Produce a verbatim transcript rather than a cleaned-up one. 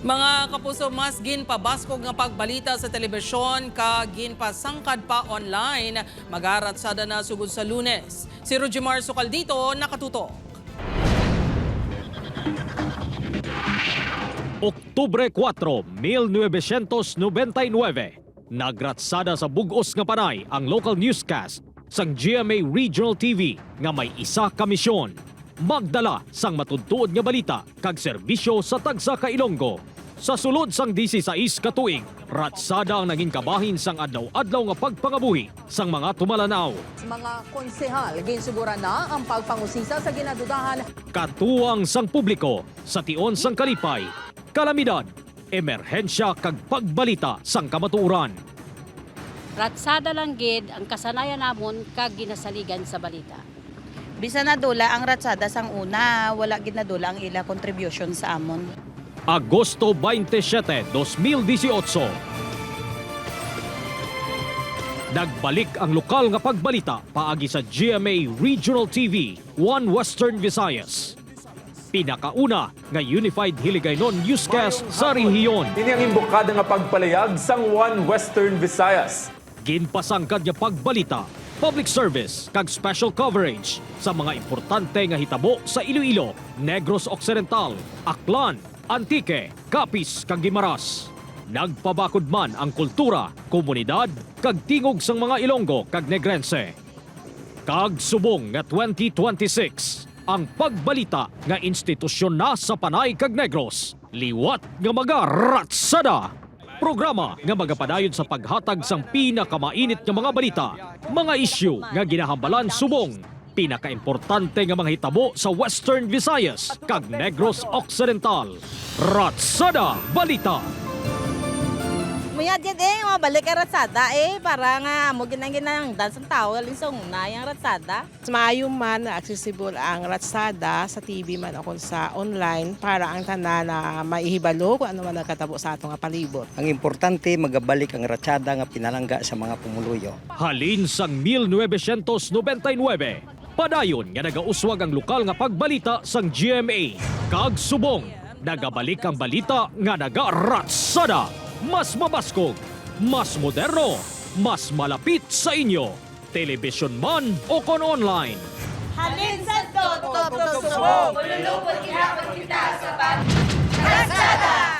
Mga kapuso, mas ginpabaskog nga pagbalita sa telebisyon kag ginpasangkad pa online, magaratsada na sugod sa Lunes. Si Rujimar Sukaldito nakatutok. Oktubre kuwatro, mil novecientos nobenta y nuebe, nagratsada sa bug-os nga panay ang local newscast sang G M A Regional T V nga may isa ka misyon: magdala sang matuod-tuod nga balita kag serbisyo sa tagsa ka Ilonggo. Sa sulod sang disisais ka tuig, ratsada ang nangin kabahin sang adlaw-adlaw nga pagpangabuhi sang mga tumalan-aw. Mga konsehal, ginsuguran na ang pagpangusisa sa ginadudahan. Katuwang sang publiko sa tion sang kalipay, kalamidad, emerhensya kag pagbalita sang kamatuoran. Ratsada lang gid ang kasanayan namon kag ginasaligan sa balita. Bisan nadula ang ratsada sang una, wala gid nadula ang ila contribution sa amon. Agosto twenty-seven, dos mil dieciocho. Nagbalik ang lokal nga pagbalita paagi sa G M A Regional T V One Western Visayas, pinakauna nga unified Hiligaynon newscast sa rehiyon. Ini ang imbokada nga pagpalayag sang One Western Visayas. Ginpasangkad nga pagbalita, public service, kag special coverage sa mga importante nga hitabo sa Iloilo, Negros Occidental, Aklan, Antique, Capiz, kag Guimaras. Nagpabakod man ang kultura, komunidad, kag tingog sang mga Ilonggo kag Negrense. Kag subong nga twenty twenty-six, ang pagbalita nga institusyon na sa Panay kag Negros, liwat nga magaratsada. Programa nga magapadayon sa paghatag sang pinakamainit nga mga balita, mga isyu nga ginahambalan subong pinakaimportante nga mga hitabo sa Western Visayas kag Negros Occidental. Ratsada Balita. Muya jud eh, mabalik ang ratsada eh, para nga amo gid ang ginahangdan sang tawo, halin sa una, ang ratsada. Mas maayo man nga accessible ang ratsada sa T V man o kon sa online para ang tanan na maihibalo kung ano man nagkatabo sa ato nga palibot. Ang importante, magabalik ang ratsada nga pinalangga sa mga pumuluyo. Halin sang mil novecientos nobenta y nuebe, padayon nga nagauswag ang lokal nga pagbalita sang G M A. Kag subong, nagabalik ang balita nga nagaratsada, mas mabaskog, mas moderno, mas malapit sa inyo, telebisyon man o kon online. Halin sa Toto, Toto, Subong, ululupot gihapon kita sa pag-, Ratsada!